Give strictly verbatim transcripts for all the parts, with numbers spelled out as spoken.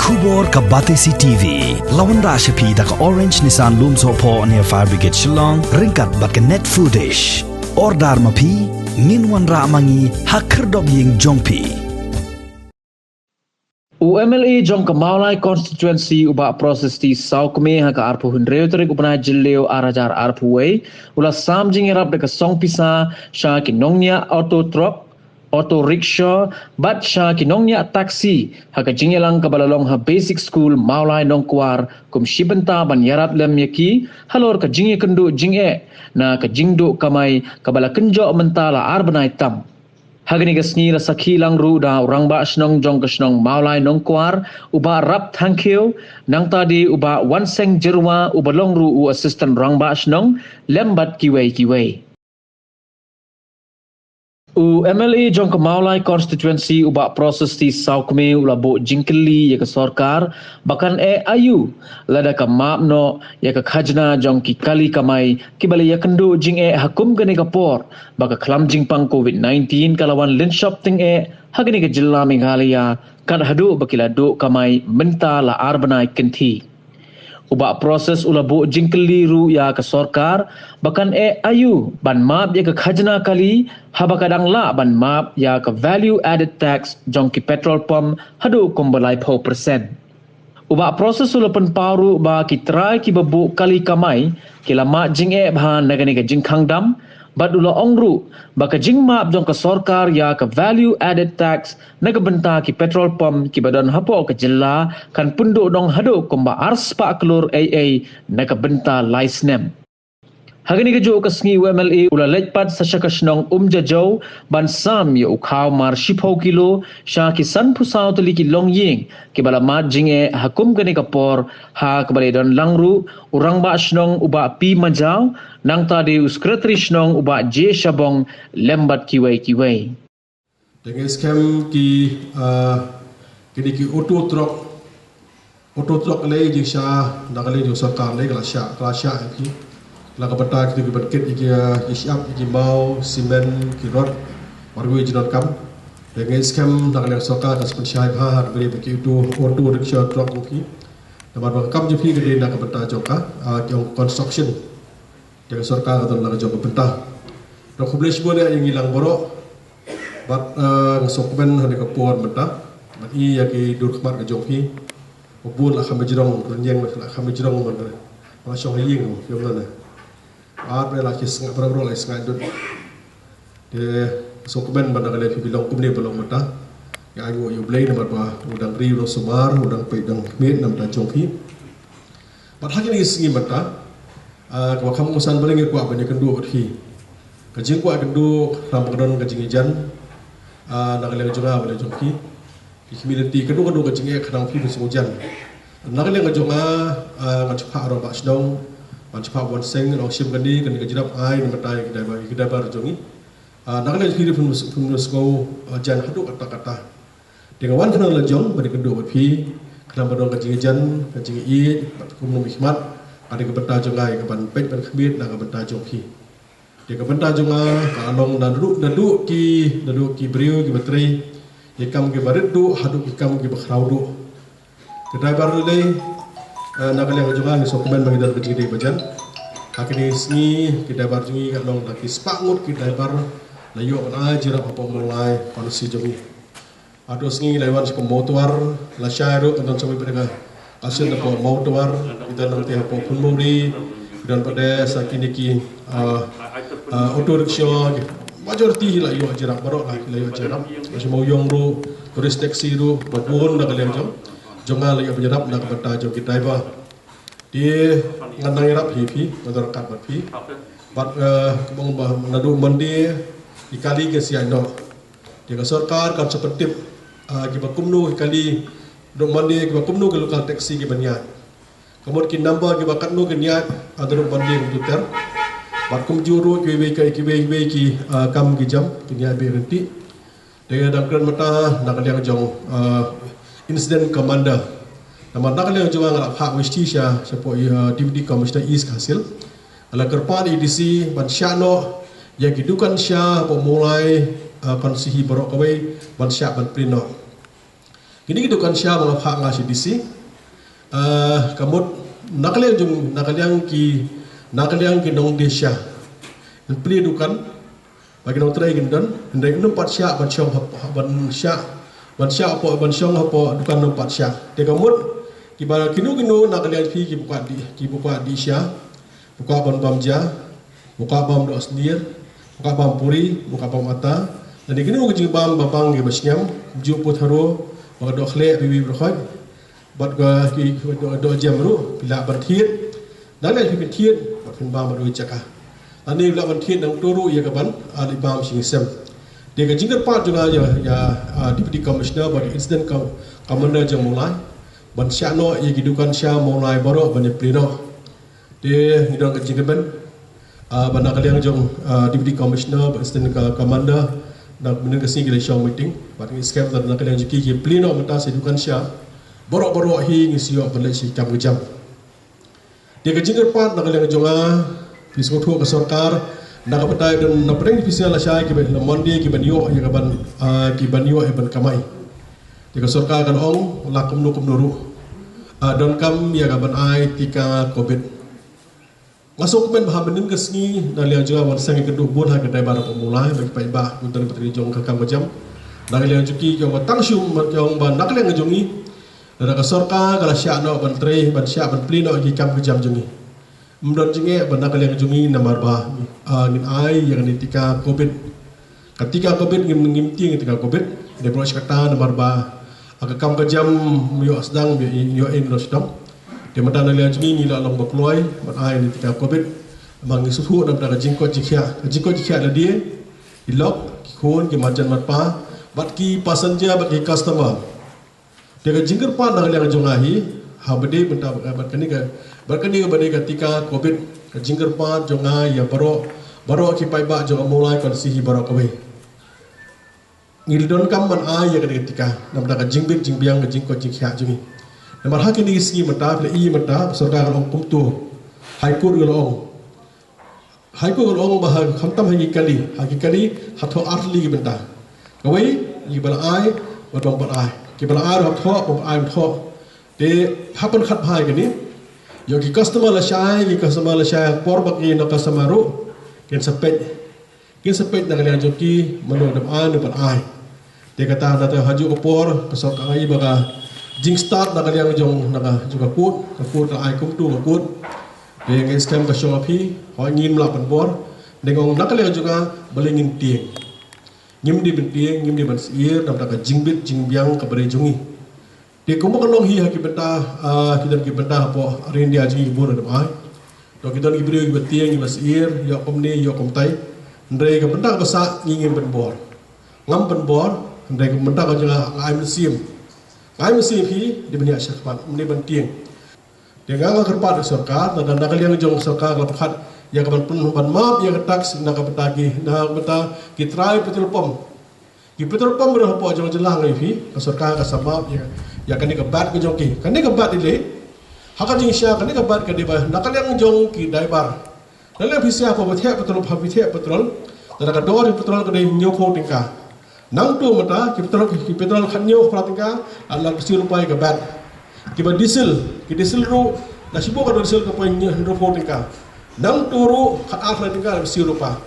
Khubor ka Batesi T V. La wanrah sha phi da ka Orange Nissan Lumsohphoh near Fire Brigade Shillong, ryngkat bad ka Net Foodish. Order ma phi, ngin wanrah ma ngi ha khyrdop ïing jong phi. U M L A jong ka Mawlai Constituency u Bah Proses T Sawkmie ha ka arphew hynriew tarik u bnai Jylliew ar hajar arphew wei, u la sam jingïarap da ka song pisa sha ki nongñiah auto truck, auto rickshaw, bad sha ki nongñiah taxi, ha ka jingïalang kaba la long ha Basic School Mawlai Nongkwar, kum shi bynta ban ïarap lem ïa ki halor ka jingïakynduh jingeh na ka jingduh kamai kaba la kynjoh mynta la ar bnai tam. Ha kane ka sngi la sakhi lang ruh da u rangbah shnong jong ka shnong Mawlai Nongkwar, u Bah Rap Thangkhiew, nangta de u Bah Wanseng Jyrwa, uba long ruh u assistant rangbah shnong, lem bad kiwei kiwei. U M L A jong ka Mawlai Constituency u Bah Proses T Sawkmie u la buh jingkylli ïa ka sorkar ba kan eh aïu lada ka map noh ïa ka khajna jong ki kali kamai kiba la ïakynduh jingeh ha kum kane ka por, ba ka khlam jingpang COVID nineteen ka la wan lynshop tyngeh ha kane ka jylla Meghalaya, kat haduh ba ki la duh kamai mynta la ar bnai kynthih. U Bah Proses u la buh jingkylli ruh ïa ka sorkar ba kan eh aïu ban map ïa ka khajna kali, haba ka dang lah ban map ïa ka value added tax jong ki petrol pump haduh kumba laiphew percent. U Bah Proses u la pynpaw ruh ba ki trai kiba buh kali kamai ki la mad jingeh bha na kane ka jingkhang dam, bad u la ong ruh ba ka jingmap jong ka sorkar ïa ka value added tax na ka bynta ki petrol pump kiba don hapoh ka jylla kan pynduh dong haduh kumba ar spah klur ei ei na ka bynta lai snem. Ha kane kajuh ka sngi u M L A u la leit pat sa sha ka shnong Umjajaw ban sam ïa u khaw mar shiphew kilo sha ki sanphew saw tylli ki longïing kiba la mad jingeh ha kum kane ka por, ha kaba la don lang ruh u rangbah shnong u Bah P Majaw, nangta de u sekretari shnong u Bah J Shabong, lem bad kiwei kiwei. Te ngi skhem ki, ah, kine ki auto truck, auto truck lei jingsha na ka liang jong sorkar lei ka la shah, ka la shah ïa ki. La ka bynta kito ki ban kit ïa ki, ah, ïa ki shyiap, ïa ki maw, cement, ki rod, marwei jingdonkam. Te ngi skhem na ka liang sorkar ka sa pynshai bha ha ka bynta ki auto, auto rickshaw truck jong ki. Namar ba ka kam jong ki ka dei na ka bynta jong ka, ah, ki ong construction. Te ka sorkar ka don la ka jong ka bynta. Te khublei shibun ïa ngi lang baroh. Bad, eh, nga sngewkmen ha kane ka por mynta. Bad ïa ki dur khmat ka jong phi. Ba bun la kham jrong, rynïeng la kham jrong mynta. Ba shong ha ïing, phi ong na. Ar phi la ki sngap baroh baroh la sngap dud. Te sngewkmen ba na ka liang phi long kumne ba long mynta. Ïa ai nguh ïa U Blei namar ba u dang ri u dang sumar, u dang peit dang khmied na ka bynta jong phi. Bad ha kine ki sngi mynta, ah, kaba kham kongsan bha ngi kwah ban ïakynduh bad phi. Ka jingkwah kynduh, khnang ba ka don ka jingïajan, ah, na ka liang jong nga bad jong phi. Ki khmih lynti kynduh kynduh ka jingeh khnang phi phin sngewjan. Na ka liang jong nga, ah, ngan shah phah rangbah shnong, ngan shah phah Wanseng, ngan shim kane, kane ka jingïarap ai na ka bynta ïa ki driver, ïa ki driver jong ngi. Ah, na ka liang phi phin, phin sngew, ah, jan haduh katta katta. Te nga wan khnang la jong ban ïakynduh bad phi, khnang ba don ka jingïajan, ka jingïeit, bad kumno mih khmat, ka dei ka bynta jong nga ïa ka ban peit ban khmied na ka bynta jong phi. Te ka bynta jong nga ka long naduh, naduh ki, naduh ki briew kiba trei ïa ki kam kiba rit duh haduh ki kam kiba khraw duh. Ki driver lei, eh, na ka liang jong nga ngi sngewkmen ba ngi don ka jingïadei bajan. Ha kine ki sngi ki driver jong ngi ka long da ki spah ngut ki driver la ïoh ban ai jingïarap hapoh Mawlai constituency jong ngi. Haduh sngi la wan sha ka Mawtawar, la shai ruh ka don sa wei pat ka station hapoh Mawtawar, ki don nangta hapoh Phunmawri, ki don pat sa kine ki, ah, ah, auto rickshaw, ki majority hi la ïoh jingïarap baroh la, la ïoh jingïarap. La sha Mawïong ruh, tourist taxi ruh, ba bun na ka liang jong, jong nga la ïoh jingïarap na ka bynta jong ki driver. Te ngan nang ïarap hi phi, ngan ryngkat bad phi. Bad, eh, kumba naduh Monday, ki kali ki sa ïaid noh. Te ka sorkar kan sa pyntip, ah, kiba kumno ki kali, naduh Monday kiba kumno ki local taxi kiban ïaid. Ka mut ki number kiba katno kin ïaid, ah, naduh Monday kumjuh ter. Bad kumjuh ruh kiwei kiwei ki, ah, kam ki jam, kin ïaid beit ryntih. Te dang kren mynta na ka liang jong, eh, incident commander. Namar na ka liang jong nga la phah wei shi sha, shapoh, eh, Deputy Commissioner East Khasi Hills. Nga la kyrpad ïa i D C ban shah noh ïa ki dukan sha hapoh Mawlai, eh, constituency baroh kawei ban shah ban print noh. Kini ki dukan sha ba nga phah nga shi D C. Ah, ka mut na ka liang jong, na ka liang ki, na ka liang ki nongdie sha. Plie dukan, ba ki nongtrei kin don, hynrei ym pat shah ban shong hapoh, ban shah, ban shah hapoh, ban shong hapoh dukan ym pat shah. Te ka mut, kiba kino kino na ka liang phi kiba kwah dih, kiba kwah dih sha, ba kwah ban bam ja, ba kwah bam doh snier, ba kwah bam puri, ba kwah bam ata. Lane kino ka jingbam ba bang kiba sngem, ju put haro, ba ka doh khleh biwi ba khoi. Bad ka ki doh, doh jem ruh, phi lah ban thied. Dang leh phi thied, bad phin bam bad u jaka. Ani lah ban thied nangto ruh ïa ka ban, ah, leh bam shisha. Te ka jingkyrpad jong nga ïa, ïa, ah, Deputy Commissioner bad Incident Com-, Commander jong Mawlai ban shah noh ïa ki dukan sha Mawlai baroh ban ïa plie noh. Te ngi don ka jingkyrmen, ah, ba na ka liang jong, ah, Deputy Commissioner bad Incident Co-, Commander, na mynnin ka sngi ki la shong meeting bad ngi skhem ba na ka liang jong ki, ki plie noh mynta sha dukan sha baroh baroh hi ngi shu ïoh ban leh shi kam ka jam. Te ka jingkyrpad na ka liang jong nga, phi sngewthuh ka sorkar, na ka bynta don na pdeng phi sngewthuh lashai kiba la mon de kiban ïoh ïa ka ban, ah, kiban ïoh ïa ban kamai. Te ka sorkar kan ong la kumno kumno ruh, ah, donkam ïa ka ban ai tika covid. Nga sngewkmen ba ha mynnin ka sngi na ka liang jong nga wan seng ïa ka duh bun ha ka dei ba na pamulai ba ki paidbah, bun tang ba tang jong ka kam ka jam. Na ka liang jong ki ki ong ba tang shu, ki ong ba na ka liang jong ngi, na ka sorkar ka la shah noh ban trei, ban shah ban plie noh ki kam ka jam jong ngi. Ym don jingeh ba na ka liang jong ngi namar ba, ah, ngin ai ïa kane tika covid. Ka tika covid ngim, ngim tieng tika covid. Dei baroh shi katta namar ba, ah, ka kam ka jam ym ïoh sdang, ym ïoh, ym ïoh im noh sdang. Te mynta na ka liang jong ngi ngi la long ba kloi ban ai kane tika covid. Namar ngi sngewthuh namar ka jingkoit jingkhiah, ka jingkoit jingkhiah lade, ki lok, ki khun, ki marjan marpa, bad ki passenger, bad ki customer. Te ka jingkyrpad na ka liang jong nga hi, ha ba dei mynta bad kane ka, bad kane ka ba dei ka tika covid, ka jingkyrpad jong nga ïa baroh, baroh ki paidbah jong ka Mawlai constituency hi baroh kawei. Ngi donkam ban ai ïa kane ka tika namar ka jingbit jingbiang, ka jingkoit jingkhiah jong ngi. Namar ha kine ki sngi mynta, phi la i mynta, sorkar ka long kumto. High Court ka long. High Court ka long ba ha, khamtam ha ki kali, ha ki kali, ha thoh ar tylli ki bynta. Kawei, kiba la ai, bad bym pat ai. Kiba la ai ruh ha thoh, bym pat ai ruh ha thoh. Te hap ban khat bha ïa kane. Ïoh ki customer lashai, ki customer lashai, por ba ki nang customer ruh kin sa peit. Kin sa peit na ka liang jong ki, mano dep ai, mano bym pat ai. Te kata na te ha juh ka por, ka sorkar ka ai ba ka jingstad na ka liang jong, na ka jong ka court, ka court ka ai kumto ka court. Te nga ngeit skhem ka shong ha phi, hooid ngim lah ban bor, te nga ong na ka liang jong nga, balei ngin tieng. Ngim dei ban tieng, ngim dei ban sheptieng, namar ka jingbit jingbiang kaba dei jong ngi. Te kumba ka long hi ha ki bynta, ah, ki don ki bynta hapoh India jong ngi bun ruh dep ai. To ki don ki briew kiba tieng, kiba sheptieng, ïoh kumne, ïoh kumtai. Hynrei ka bynta kaba sah ngi ngim ban bor. Ngam ban bor, hynrei ka bynta ka jong nga ai mynsiem. Ai mynsiem hi, dei ban ïa shah khmat, ym dei ban tieng. Te nga nga kyrpad ïa sorkar, na, na ka liang jong sorkar ka la pyrkhat ïa ka ban pyn, ban map ïa ka tax na ka bynta ki, na ka bynta ki trai petrol pump. Ki petrol pump ruh hapoh jong jylla ngi phi, ka sorkar ka sa map ïa, ïa kane ka vat ka jong ki. Kane ka vat i lei, ha ka jingshisha kane ka vat ka dei ba na ka liang jong ki driver. Na liang phi sha phi theh petrol, phi theh petrol. Lada ka dor petrol ka dei hynñiewphew tyngka. Nangta mynta ki petrol, ki petrol khathynñiew phra tyngka, lada siew rupa ïa ka vat. Kiba diesel, ki diesel ruh, lada shu buh ka diesel ka poi hynñiewphew tyngka. Nangta ruh khatar phra tyngka lada siew rupa.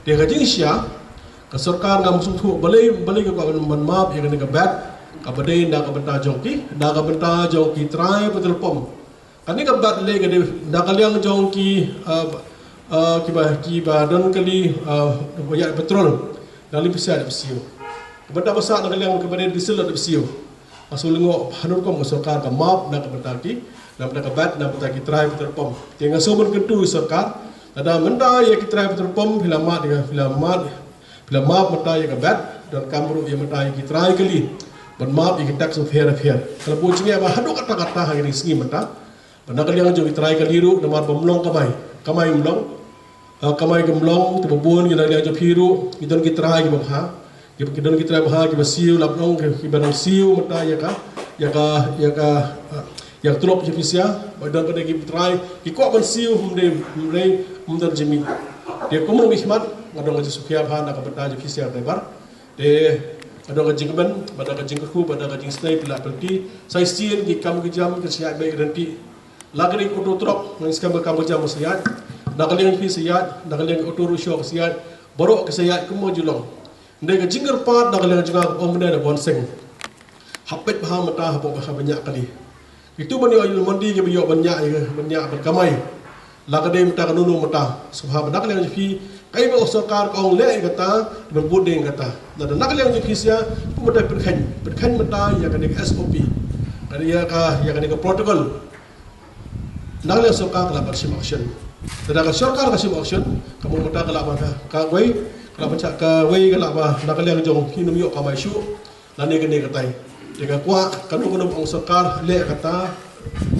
Te ka jingshisha, ka sorkar ngam sngewthuh balei, balei ka kwah ban map ïa kane ka vat, kaba dei na ka bynta jong ki, na ka bynta jong ki trai petrol pump. Kane ka vat lei ka dei na ka liang jong ki, ah, ah, kiba, kiba don kali, ah, ïa petrol. Na liang pisa da psiu. Ka bynta ba sah na ka liang kaba dei diesel da psiu. Nga shu lyngngoh hangno rukom ka sorkar ka map na ka bynta ki, na ka bynta ka vat, na ka bynta ki trai petrol pump. Te nga shu ban kyntu ïa sorkar, lada mynta ïa ki trai petrol pump phi la map, ïa phi la map, phi la map mynta ïa ka vat, donkam ruh ïa mynta ïa ki trai kali ban map ïa ki tax u pher pher. Ka la buh jingeh ba haduh katta katta ha kine ki sngi mynta. Ba na ka liang jong ki trai kali ruh namar ba ym long kamai. Kamai ym long. Ah, kamai kam long, te ba bun ki na liang jong phi ruh, ki don ki trai kiba bha. Ki, ki don ki trai bha kiba siew, lap long ki, kiba nang siew mynta ïa ka, ïa ka, ïa ka, ah, ïa ka tulop jong phi sha. Ba don pat ki trai ki kwah ban siew, hynrei, hynrei ym don jingmih. Te kum ruh ngi khmat, nga don ka jingsngewsih bha na ka bynta jong phi sha driver. Te Bad ka jingkmen, bad ka jingkyrkhu, bad ka jingsnei phi la pynti. Sa shisien ki kam ki jam ki sa ïaid beit ryntih. La ka dei auto truck, ngan skhem ba kam ki jam sa ïaid. Na ka liang jong phi sa ïaid, na ka liang auto rickshaw sa ïaid. Baroh ki sa ïaid kumba ju long. Hynrei ka jingkyrpad na ka liang jong nga ka ong mynne na Bonseng. Hap peit bha mynta hapoh ba ha bniah kali. Itu ban ïoh ïa u mandi kiba ïoh ban ïa, ban ïa ban kamai. La ka dei mynta ka nunu mynta. Sngewbha ba na ka liang jong phi, kaei ba u sorkar ka ong leh ïa kata, ban bud ïa kata. Lada na ka liang jong phi sha, pynmynta pynkheiñ, pynkheiñ mynta ïa kane ka S O P. Kane ïa ka, ïa kane ka protocol. Na ka liang sorkar ka lah ban shim action. Lada ka sorkar ka shim action, ka mut mynta ka lah ban ka, kawei, ka lah ban shah kawei, ka lah ban na ka liang jong phi nym ïoh kamai shuh. Lane kane katai. Te nga kwah kano kano ba ong sorkar leh kata,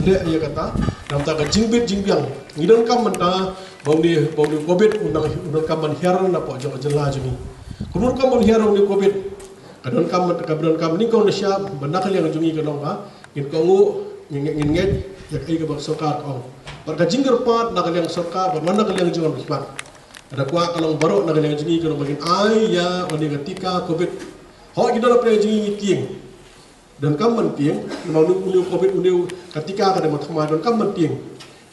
leh ïa kata. Namar ka jingbit jingbiang. Ngi donkam mynta ba une, ba une Covid u nang, u donkam ban hiar napoh jong ka jylla jong ngi. Kumno rukom ban hiar une Covid? Ka donkam mynta, ka donkam nyngkong na sha ba na ka liang jong ngi ka long ba ngin kohnguh, ngin, ngin ngeit ïa kaei kaba sorkar ka ong. Bad ka jingkyrpad na ka liang sorkar bad na ka liang jong ngi. Ka da kwah ka long baroh na ka liang jong ngi ka long ba ngin ai ïa une ka tika Covid. Hooid, ki don na pdeng jong ngi ngi tieng. Donkam ban tieng, namar une, une u Covid, une u ka tika ka dei ban thymmai, donkam ban tieng.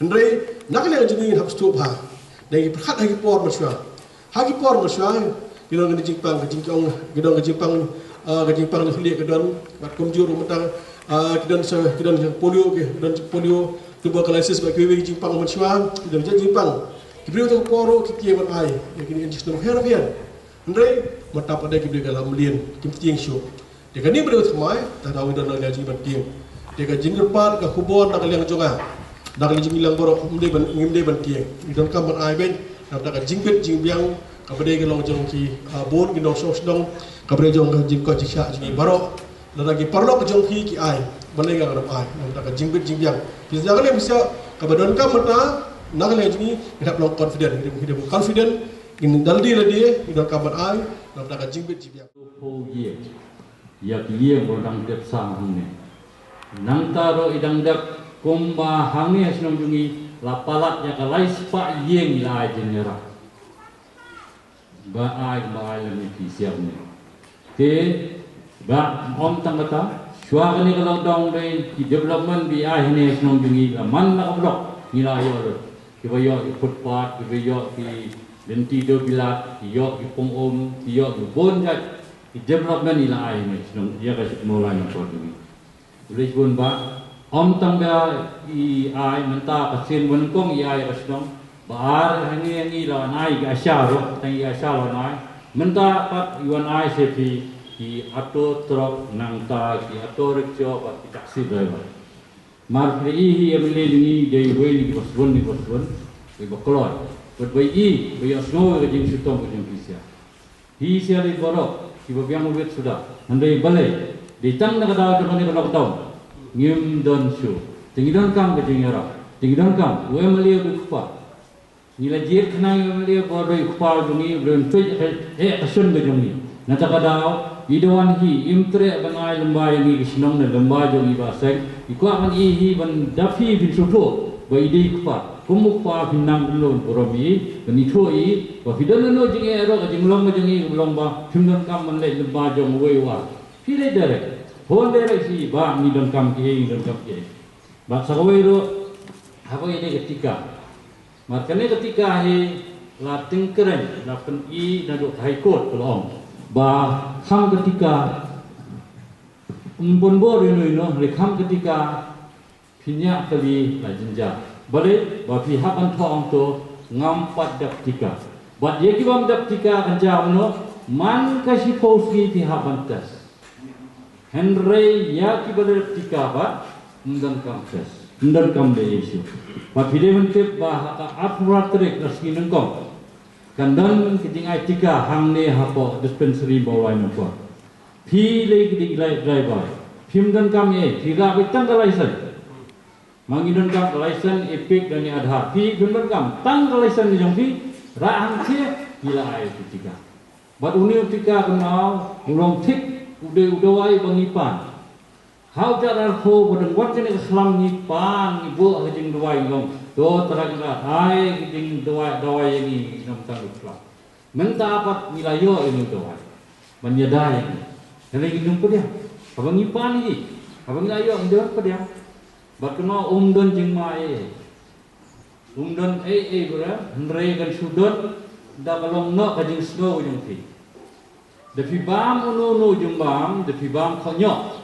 Hynrei na ka liang jong ngi ngin hap sngewthuh bha. Dei ki pyrkhat ha ki por mynshuwa. Ha ki por mynshuwa ki don ka jingpang, ka jingkiong, ki don ka jingpang, ah, ka jingpang jong ki khlieh ka don, bad kumjuh ruh mynta, ah, ki don sa, ki don polio, ki don polio, tuberculosis bad kiwei kiwei ki jingpang mynshuwa, ki don jingpang. Ki briew ha ka por ruh ki tieng ban ai ïa kine ki injection bapher bapher. Hynrei mynta pat de ki briew ki la mlien, kim tieng shuh. Te kane ba dei thymmai, te ngi don na ka liang jong ngi ban tieng. Te ka jingkyrpad, ka khubor na ka liang jong nga, na ka liang jong ngi lang baroh, ngim dei ban, ngim dei ban tieng. Ngi donkam ban ai beit, namar ka jingbit jingbiang kaba dei ka long jong ki, ah, bun ki nongshong shnong, kaba dei jong ka jingkoit jingkhiah jong ngi baroh. Lada ki paralok jong phi ki ai, balei nga khlem ai? Namar ka jingbit jingbiang. Phi sngewthuh ne phi sngewthuh, kaba donkam mynta na ka liang jong ngi, ngi hap long confident, ngi hap long confident, ngin da lade lade, ngi donkam ban ai, namar ka jingbit jingbiang. Phew ïing. Ïa ki ïing ruh dang dep sam hangne. Nangta ruh i dang dep kumba hangne ha shnong jong ngi la palat ïa ka lai spah ïing la ai jingïarap. Ba ai, ba ai lem ïa ki syiar ne. Te ba ym tang kata, shuwa kane ka lockdown dei ki development ba i ai hangne ha shnong jong ngi la man la ka block ngi la ïoh lut. Kiba ïoh ki footpath, kiba ïoh ki lynti dewbilat, ki ïoh ki pung um, ki ïoh ki bun jait. Ki development i la ai ne shnong, ïa ka Mawlai Nongkor jong ngi. U leit bun ba, ym tang ba i ai mynta ka sien ba nyngkong i ai ka shnong. Ba ar hangne hangne i la wan ai ki ASHA ruh, tang i ASHA la wan ai. Mynta pat i wan ai sha ki, ki auto truck nangta ki auto rickshaw bad ki taxi driver. Mar phi i hi M L A jong ngi dei uwei na kiba sbun, kiba sbun, kiba kloi. Bad ba i, ba ïohsngew ka jingshitom ka jong phi sha. Phi sha leit baroh, kiba biang u wit suda. Hynrei balei, dei tang na ka daw jong kane ka lockdown. Ngim don shuh. Te ngi donkam ka jingïarap. Te ngi donkam, u M L A u dei u kpa. Ngi la jied khnang ïa u M L A ba u dei u kpa jong ngi, u dei un peit eh ka shon ka jong ngi. Nangta ka daw, i da wan hi, im treh ban ai lyngba ïa ngi ki shnong ne lyngba jong ngi ba seng. I kwah ban i hi ban da phi phin sngewthuh ba i dei u kpa. Kum u kpa phin nang kumno ban burom ïa i, ban ithuh ïa i, ba phi don kano jingeh ruh ka jinglong ka jong i ka long ba phim donkam ban leit lyngba jong uwei u ar. Phi leit direct. Phone direct sha i ba ngi donkam kiei, ngi donkam kiei. Bad sa kawei ruh, haba ïadei ka tika. Mar kane ka tika hi la tyngkreñ, la pyni naduh ka High Court ka la ong ba kham ka tika, ym bun bor ïano ïano, hynrei kham ka tika phin ïa kali la jynjar. Balei, ba phi hap ban thoh hangto ngam pat dep tika. Bad ïa ki bym dep tika kan jia kumno, man ka shiphew sngi phi hap ban test. Hynrei ïa kiba la dep tika pat ym donkam test, ym donkam leh issue. Bad phi dei ban tip ba ha ka arphew phra tarik ka sngi nyngkong kan don ka jingai tika hangne hapoh dispensary Mawlai Nongkor. Phi lei ki dei ki lai driver, phim donkam ei, phi rah beit tang ka license. Ma ngi donkam ka license, EPIC lane Aadhaar. Phi phim donkam, tang ka license ka jong phi, rah hangtei, phi la ai ka tika. Bad une u tika kumno, u long thik, u dei u dawai ba ngi pan. Ha u Jaiñtia ba dang wat kane ka khlam ngi pan, ngi buh ha ka jingduwai ngi long. To trai ngi rah, ai ka jingduwai, dawai ïa ngi, ngi nym tang u khlam. Mynta pat ngi la ïoh ïa une u dawai ban ïada ïa ngi. Hynrei ngi ym pdiang. Haba ngi pan ïa ki, haba ngi la ïoh, ngi ym pdiang. Bad kumno? Um don jingma ei ei. Um don ei ei ruh, hynrei kan shu don da ka long noh ka jingsngew jong phi. Da phi bam uno uno jingbam, da phi bam khot noh.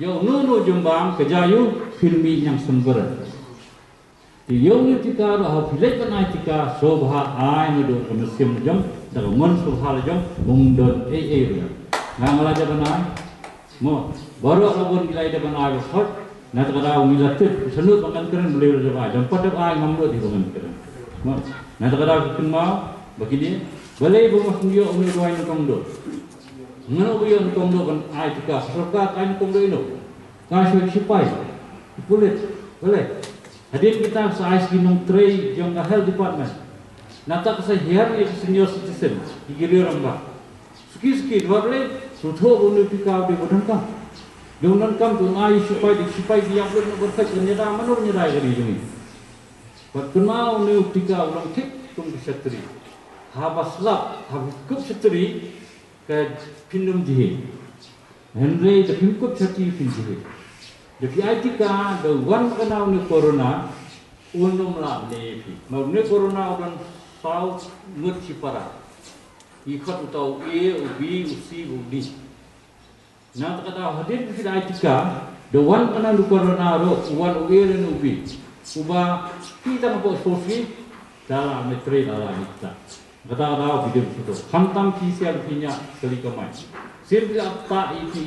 Ïa uno uno jingbam ka jia ïa u, phin mih ñiang sngewbha. Te ïa une u tika ruh, haba phi leit ban ai tika, sngewbha ai naduh ka mynsiem la jong, da ka mon sngewbha la jong, um don ei ei ruh. Nga nga la dep ban ai. Mo, baroh la bun ngi la dep ban ai ba khot. Na kata ka daw ngi la tip, shu nud ba ngan kren, balei la dep ai. Dang pat dep ai ngam nud hi ba ngan kren. Mo, na kata ka daw ki kynmaw ba kine, balei ba mut ïoh une u duwai nyngkong duh. Ngano ba ïoh nyngkong duh ban ai tika? Sorkar ai nyngkong duh ïa uno? Ka shu sipai, pulit. Balei? Hadien kita sa ai sha ki nongtrei jong ka health department. Nangta ka sa hiar ïa ki senior citizen, ïa ki riew rangbah. Suki suki, dei ba leh, shu thoh ba une u tika u dei ba donkam. Dei u donkam, to un ai u sipai, dei u sipai ki ïap lut na ka bynta ban ïada, mano ban ïada ïa ka ri jong ngi. Bad kynmaw une u tika u long thik kum ka shatri. Haba slap, haba kup shatri, ka phin ym jhieh. Hynrei da phim kup shatri phin jhieh. Da phi ai tika, da wan kane une u corona, un ym lah ne ïa phi. Namar une u corona u don saw ngut shipara. Ngi khot uta u A, u B, u C, u D. Na kata ka daw hadien ba phi da ai tika, da wan kane une u corona ruh, u wan u A lane u B. Uba phi tang hapoh sawsih, da lah ne trei, da lah ne ktah. Kata ka daw phi dei ba sngewthuh. Khamtam phi shisha ba phi ñiah kali kamai. Shisien phi la ktah ïa phi,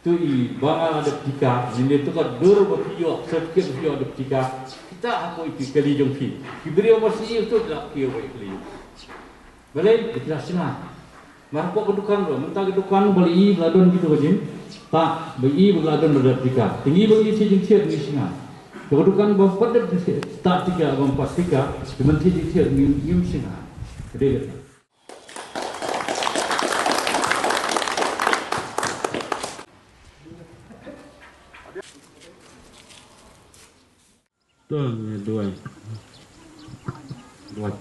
to ïa ba nga la dep tika, ne ne to ka dur ba phi ïoh, certificate ba phi ïoh dep tika. Kita hapoh ïa phi kali jong phi. Ki briew masi ïa to la kiew ba ïa kali jong phi. Balei? Ba ki la sngain. Mar hapoh ka dukan ruh, mynta ka dukan ba la i ba la don kito ka jing, ta ba i ba la don ba la dep tika. Te ngi ba ngi thied jingthied ngi sngain. Ka dukan ba pat dep tika, ta tika ba pat tika, te ban thied jingthied ngi ngim sngain. Ka dei kata. To, ngi duwai. Duwai.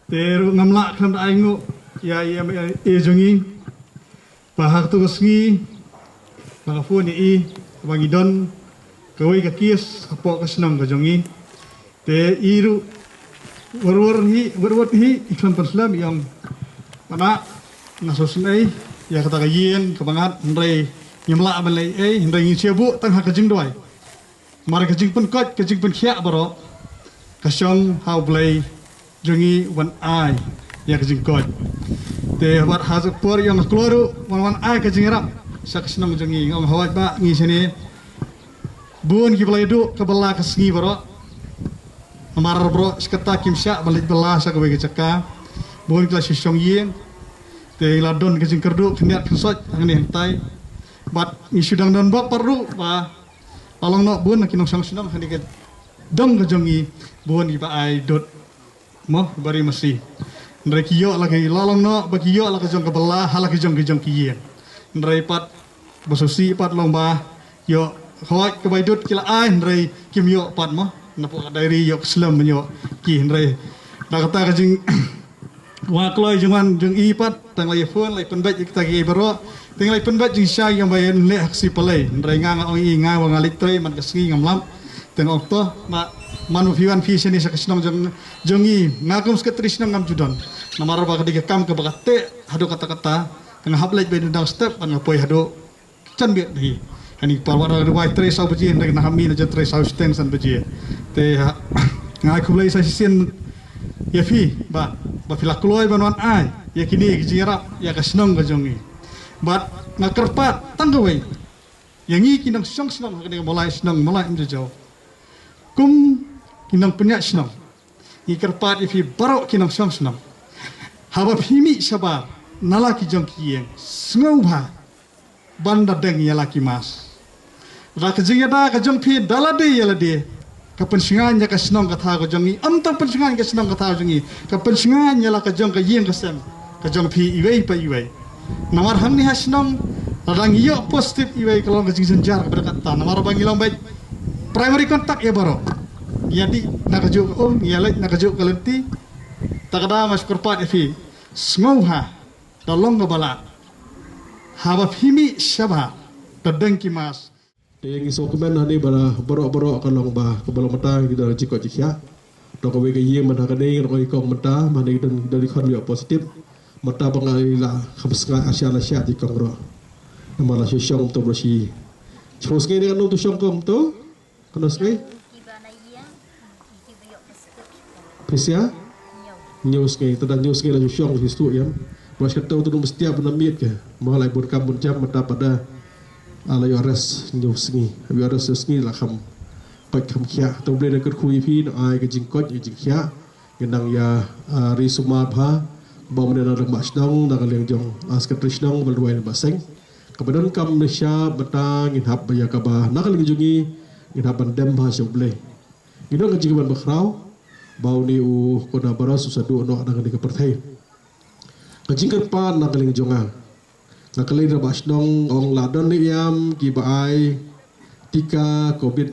Te ruh ngam lah khlem da ai nguh ïa, ïa, ïa, ïa jong ngi. Ba ha kato ka sngi, ba nga phone ïa i, ba ngi don kawei ka case hapoh ka shnong ka jong ngi. Te i ruh, wor wor hi, wor wor hi, i khlem pynslem, i ong, "Mama, nga sngewsynei ïa kata ka ïing kaba ngat, hynrei ngim lah ban leh ei ei, hynrei ngi shu buh tang ha ka jingduwai. Namar ka jingpynkoit, ka jingpynkhiah baroh ka shong ha U Blei jong ngi uban ai ïa ka jingkoit." Te bad ha ka por i ong, "Nga kloi ruh ban wan ai ka jingïarap sha ka shnong jong ngi." Nga ong, "Hooid bah, ngi shane." Bun kiba la ïaduh ka bylla ka sngi baroh. Namar baroh shi katta kim shah ban leit bylla sha kawei ka jaka. Bun ki la shu shong ïing. Te la don ka jingkyrduh khyndiat khynsoit hangne hangtai. Bad ngi shu dang don bok pat ruh ba la long noh bun na ki nongshong shnong hangne ka dong ka jong ngi, bun kiba ai dud. Mo, bari masi. Hynrei ki ïoh la ki, la long noh ba ki ïoh la ka jong ka bylla ha la ki jong ki jong ki ïing. Hynrei pat ba sngewsih pat long ba ïoh, hooid, ka bai dud ki la ai, hynrei kim ïoh pat mo. Napoh ka diary ïoh ka slem ban ïoh ki, hynrei na kata ka jing wa kloi jong wan jong i pat, tang la ïa phone, la ïa pynbeit ïa kita kiei baroh. Te nga la ïa pynbeit jingshisha ïa ba ïa leh ha ka sngi Palei. Hynrei nga nga ong ïa i, nga ba nga leit trei man ka sngi ngam lap. Te nga ong to, ma, man ba phi wan phi shane sha ka shnong jong, jong ngi, nga kum secretary shnong ngam ju don. Namar ba ka dei ka kam kaba ka teh haduh katta katta. Te nga hap leit beit na dang step bad nga poi haduh jan biang hi. Hani por wat la wai trei saw baje, hynrei nga hap mih na jan trei saw shiteng san baje. Te ha, nga ai khublei sa shisien ïa phi ba, ba phi la kloi ban wan ai ïa kine ki jingïarap ïa ka shnong ka jong ngi. Bad nga kyrpad tang kawei ïa ngi ki nongshong shnong ha kane ka Mawlai shnong Mawlai Umjajaw. Kum ki nongpynïaid shnong, ngi kyrpad ïa phi baroh ki nongshong shnong, haba phi mih shabar na la ki jong ki ïing, sngewbha ban da deng ïa la ki mask. Ba ka jingïada ka jong phi da lade ïa lade ka pynshngaiñ ïa ka shnong ka thaw ka jong ngi. Ym tang pynshngaiñ ka shnong ka thaw jong ngi, ka pynshngaiñ ïa la ka jong ka ïing ka sem ka jong phi iwei pa iwei. Namar hangne ha shnong, lada ngi ïoh positive iwei ka long ka jingjynjar kaba da katta. Namar ba ngi long beit primary contact ïa baroh. Ngi ïadih na kajuh ka um, ngi ïaleit na kajuh ka lynti. Ta ka daw nga shu kyrpad ïa phi, sngewbha Ta long kaba lah. Haba phi mih shabar, ta dang ki mask. Te ngi sngewkmen hangne ba baroh baroh ka long ba, kaba long mynta ngi don ka jingkoit jingkhiah. To kawei ka ïing mynta kane ngi don i kong mynta, mynta ngi don, don i khon ïoh positive. Mynta ba nga la kham sngai, asha la sha i kong ruh. Namar la shu shong to ba shi. Shu sngai ne ka nong to shong kong to. Kano sngi? Pisa? Hynñiew sngi, tang hynñiew sngi la shu shong shi stuh ïam. Ba shi kato tu mesti ap na miet ke. Mo lai bun kam bun jam mynta pat da. Ah, la ïoh rest hynñiew sngi. Ïoh rest hynñiew sngi la kham koit kham khiah. To Blei na kyrkhu ïa phi, na ai ka jingkoit ka jingkhiah. Ngi nang ïa, ah, ri sumar bha. Ba mynta na leng ba shnong, na ka liang jong, ah, secretary shnong, ba la duwai na ba seng. Kaba donkam na sha bata ngin hap ba ïa kaba na ka liang jong ngi, ngin hap ban dem bha sha U Blei. Ngi don ka jingkyrpad bakhraw ba une u corona virus u sa duh noh na kane ka pyrthei. Ka jingkyrpad na ka liang jong nga, nga kylli rangbah shnong, ong la don ne em kiba ai tika covid.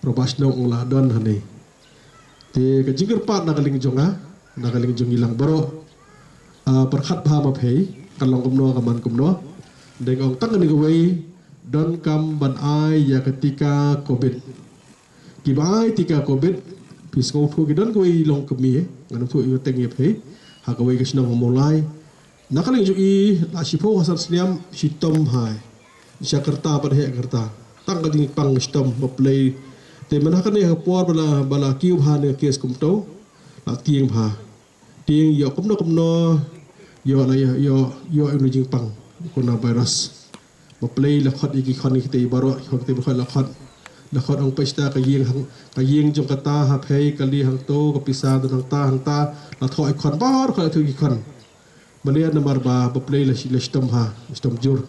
Rangbah shnong ong la don hangne. Te ka jingkyrpad na ka liang jong nga, na ka liang jong ngi lang baroh. Ah, pyrkhat bha ma phi, ka long kumno ka man kumno. Dei ong tang kane kawei, donkam ban ai ïa ka tika covid. Kiba ai tika covid, phi sngewthuh ki don kawei long kmie, ngan ïathuh ïa teng ïa phi. Ha kawei ka shnong Mawlai. Na ka liang jong i, la shiphew ha san snem, shitom bha. Sha ka rta pat heh ka rta. Tang ka jingpang shitom ba plie. Te mynta kane ha ka por ba la, ba la kiew bha ne ka case kumto. La tieng bha. Tieng ïoh kumno kumno. Ïoh la ïoh, ïoh, ïoh ïa une u jingpang corona virus. Ba plie la khot ïa ki khon kitei baroh, khon kitei baroh la khot. La khot ong pesta ka ïing hang, ka ïing jong kata ha phei kali hangto, ka pisa don hangta, hangta. La thoh ïa ki khon baroh, la thoh ïa ki khon. Ba lei namar ba, ba plie la shi-, la shitom ha, shitom jur.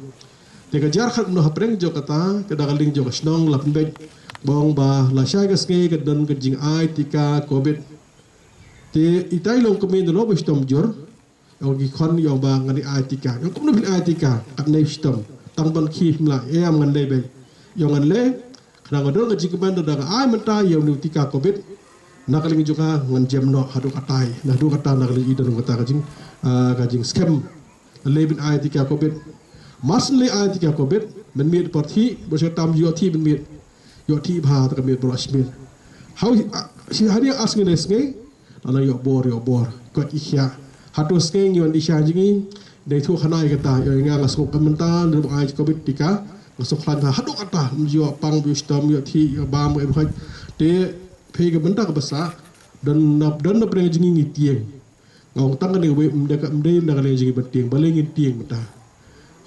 Te ka jar khat noh hapdeng jong kata, ka da ka liang jong ka shnong la pynbeit. Ba ong ba la shai ka sngi ka don ka jingai tika covid. Te itai long kmie na lo ba shitom jur. Ong ki khon ong ba ngan ai tika. Ong kumno phin ai tika. Katne shitom. Tang ban khie phim lah. Em ngan lei beit. Ong ngan lei. Khnang ba don ka jingkmen da ka ai mynta ïa une u tika covid. Na ka liang jong nga ngan jem noh haduh katai. Na haduh katai na ka liang i don kata ka jing, ah, ka jingskhem. Lei ban ai tika covid. Mar shu lei ai tika covid. Mynmiet por thih, ba shu tam ïoh thih mynmiet. Ïoh thih bha ta ka miet baroh shimiet. Hau, ah, shi hani ar sngi lai sngi. La nang ïoh bor, ïoh bor. Kot i khia. Hato sngi ngi wan i sha jingim. Dei thuh khana i kata. Ïoh nga nga sngewkmen mynta. Lei ban ai covid tika. Nga sngewkhlaiñ ha haduh katta. Ym ïoh pang, ym ïoh shitom, ym ïoh thih, ym ïoh bam, ym ïoh hoi. Te phi ka bynta kaba sah. Don na, don na pdeng jingim ngi tieng. Nga ong tang kane kawei, ym dei ka, ym dei na ka liang jong ngi ban tieng, balei ngin tieng mynta.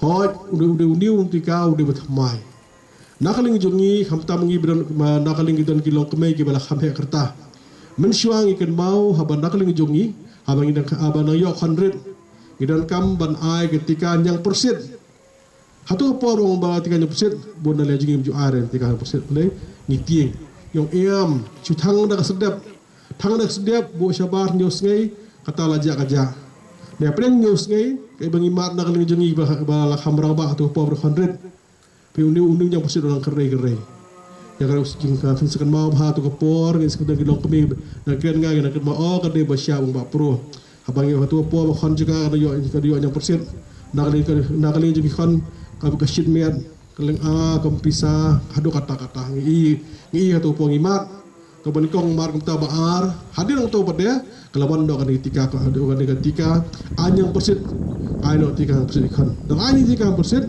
Hooid, u dei, u dei, u dei u tika, u dei ba thymmai. Na ka liang jong ngi, khamtam ngi ba don, ma, na ka liang ki don ki longkmie kiba la kham heh ka rta. Mynshuwa ngi kynmaw, haba na ka liang jong ngi, haba ngi nang, haba nang ïoh khon rit. Ngi donkam ban ai ka tika ñiangpyrshit. Hato ka por ba ong ba tika ñiangpyrshit, bun na liang jong ngi ym ju ai re tika ñiangpyrshit, balei ngi tieng. Ong em, shu thang da ka sdep. Thang da ka sdep, buh shabar hynñiew sngi, kata la jah ka jah. Ne pdeng hynñiew sngi, kaei ba ngi mad na ka liang jong ngi ba, ba la kham rangbah hato ka por ba khon rit. Phi une, une u ñiangpyrshit u nang kyrhai kyrhai. Ïa ka jingkynmaw bha hato ka por, ngi sngewthuh ki longkmie, nang kren nga, nang kynmaw, oh, ka dei ba sha bang ba pro. Haba ngi ïoh hato ka por ba khon jong nga ka ïoh, ka ïoh ñiangpyrshit. Na ka liang, na ka liang jong ki khon, ka, ka shit miat, ka leng a, ka pisa, haduh katta katta. Ngi i, ngi i hato ka por ngi mad. To ba nyngkong mar kumta ba ar, hadien nangto pat de, ka la wan noh kane ka tika, ka, kane ka tika, ai ñiangpyrshit, ai noh tika ñiangpyrshit i khon. Dang ai tika ñiangpyrshit,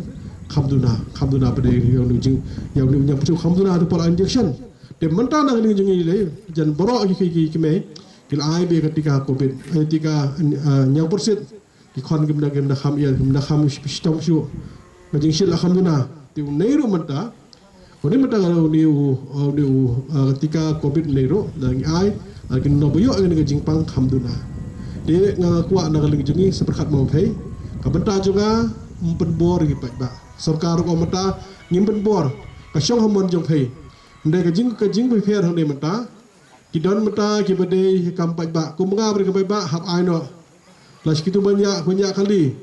kham duna, kham duna pat de, ïa une u jing, ïa une u ñiangpyrshit kham duna, hato por ai injection. Te mynta na ka liang jong ngi lei, jan baroh ki, ki, ki, ki mei, ki la ai beit ka tika covid, ai tika, ah, ñiangpyrshit. Ki khon kim da, kim da kham ïa, kim da kham sh-, shitom shuh. Ka jingshit la kham duna. Te une ruh mynta. Une mynta ka une u, une u, ah, tika covid une ruh. Da ngi ai, ah, kin nang ba ïoh ïa ka jingpang kham duna. Te nga kwah na ka liang jong ngi sa pyrkhat ma phi. Ka bynta jong nga, ym pynbor ïa ki paidbah. Sorkar ruh mynta, ngim pynbor. Ka shong ha mon jong phi. Ym dei ka jing, ka jingpynpher hangne mynta. Ki don mynta kiba dei kam paidbah. Kum nga ba dei kam paidbah hap ai noh. La shi kito ban ïa, ban ïa kali.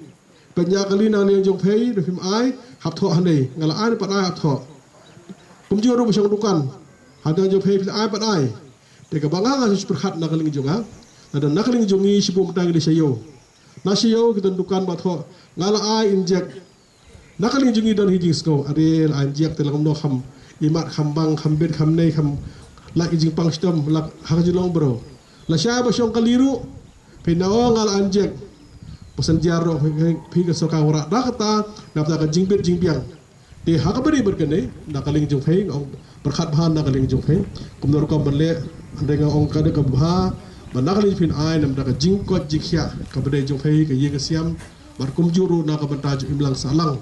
Ban ïa kali na liang jong phi, da phim ai, hap thoh hangne. Nga la ai pat ai hap thoh. Kumjuh ruh ba shong dukan. Ha liang jong phi phi la ai pat ai. Te kaba nga nga shu pyrkhat na ka liang jong nga. Lada na ka liang jong ngi shibun mynta ngi dei sha ïew. Na sha ïew ki don dukan ba thoh nga la ai injek. Na ka liang jong ngi don hi jingsngew, are la ai injek te la kumno kham imat kham bang kham bit kham nei kham lait ki jingpang shitom la ha ka jinglong bro. La shai ba shong kali ruh phi na ong nga la ai injek. Ba san jar ruh phi, phi, phi ka sorkar wanrah da kata na bynta ka jingbit jingbiang. Te ha kaba ïadei bad kane na ka liang jong phi nga ong pyrkhat bha na ka liang jong phi. Kumno rukom ban leh, hynrei nga ong ka dei kaba bha ba na ka liang phin ai na bynta ka jingkoit jingkhiah kaba dei jong phi ka ïing ka sem bad kumjuh ruh na ka bynta jong imlang sahlang.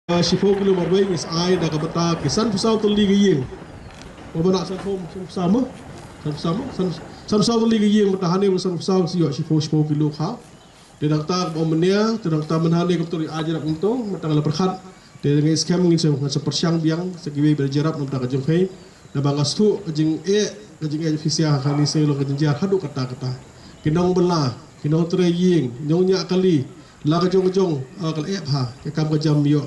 Ah, shiphew kilo marwei ngi sa ai na ka bynta ki sanphew saw tylli ka ïing. Ba ba na sanphew, sanphew saw mo? Sanphew saw mo? San, sanphew saw tylli ka ïing, mynta hangne ba sanphew saw sa ïoh shiphew, shiphew kilo kha. Te dang ta ba mynnia, te dang ta mynta hangne kumto ri ai jrap kumto, mynta la pyrkhat. Te ngi skhem ngin sa, ngin sa pyrshang biang sa kiwei ba jrap na bynta ka jong phi. Naba nga sngewthuh ka jingeh, ka jingeh phi sha kane sa long ka jingjia haduh katta katta. Ki nongbylla, ki nongtrei ïing, nongñiah kali, la ka jong ka jong, ah, ka la eh bha ka kam ka jam ïoh.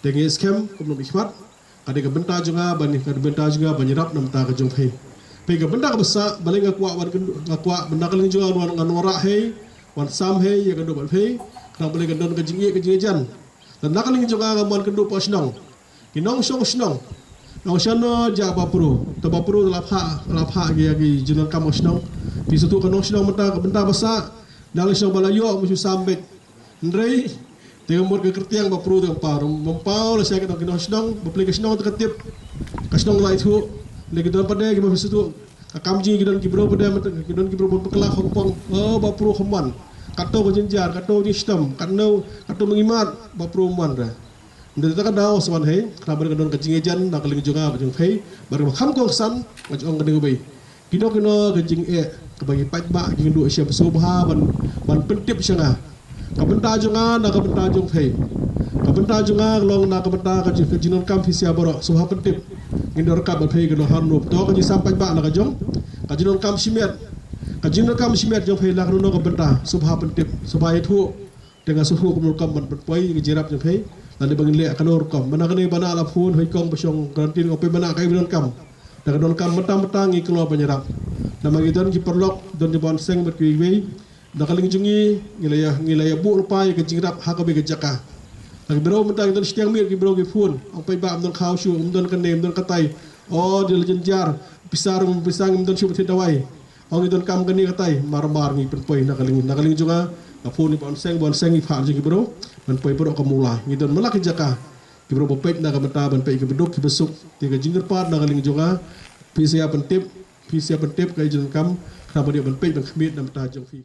Te ngi skhem kum nongmihkhmat. Ka dei ka bynta jong nga ban, ka dei bynta jong nga ban ïarap na bynta ka jong phi. Phi ka bynta kaba sah, balei nga kwah wan kynduh, nga kwah bynta ka liang jong nga wan, ngan wanrah hi, wan sam hi ïa ka dei bad phi. Khnang balei ka don ka jingïeit ka jingïajan. Lada na ka liang jong nga nga mon kynduh pdeng shnong, ki nongshong shnong, nongshong shnong, ja Bah Pro, te Bah Pro la phah, la phah ki, ki jingdonkam ka shnong. Phi sngewthuh ka nongshnong mynta ka bynta ba sah, na ka liang shnong ba la ïoh, mut shu sam beit. Hynrei te ka mut ka kyrtiang Bah Pro te ka paw, ym paw la sha ki nong, ki nongshnong, ba plie ka shnong te ka tip. Ka shnong la ithuh. Lei ki don pat de kiba phi sngewthuh, ka kam jong ngi ki don ki briew pat de, ki don ki briew bad bakla khongpong. Oh, Bah Pro kham wan. Katto ka jynjar, katto ka jingshitom, katno, katto myngimat, Bah Pro ym wan re. Nda ta ka daw sa wan hi, khnang ba ka don ka jingïajan na ka liang jong nga bad jong phi, bad kaba kham kongsan, nga ong kane kawei. Kino kino ka jingeh kaba ngi paidbah ki ïakynduh sha ba sngewbha ban, ban pyntip sha nga. Ka bynta jong nga na ka bynta jong phi. Ka bynta jong nga long na ka bynta ka jing, ka jingdonkam phi sha baroh, sngewbha pyntip. Ngin donkam ba phi ka nonghar nup. To ka jingsam paidbah na ka jong, ka jingdonkam shimet. Ka jingdonkam shimet jong phi na kano kano ka bynta, sngewbha pyntip, sngewbha ïathuh. Te nga sngewthuh kumno rukom ban pynpoi ïa ka jingïarap jong phi. Lane ba ngin leh kano rukom. Mynta kane ba na la phone hoi kong ba shong karantin, nga poi ba na kaei ba donkam. Da ka donkam mynta mynta ngi kloi ban ïarap. Namar ngi don ki paralok, don ki ba wan seng bad kiwei kiwei. Da ka liang jong ngi ngi la ïa, ngi la ïa buh lypa ïa ka jingïarap ha kawei ka jaka. Da ki briew mynta ngi don shiteng miet ki briew ki phone. Ong paidbah ym don khaw shuh, ym don kane, ym don katai. O, dei la jynjar. Pisa ruh, pisa ngim don shuh ba thied dawai. Ong ngi donkam kane katai, mar mar ngi pynpoi na ka liang, na ka liang jong nga, nga phone ïa ba wan seng, ba wan seng ïa pha jong ki briew ban poi baroh ka mula. Ngi don man la ki jaka. Ki briew ba peit na ka bynta ban peit ki ba duk ki ba suk. Te ka jingkyrpad na ka liang jong nga, phi sa ïa pyntip, phi sa ïa pyntip ka jingdonkam, khnang ba dei ban peit ban khmih na bynta jong phi.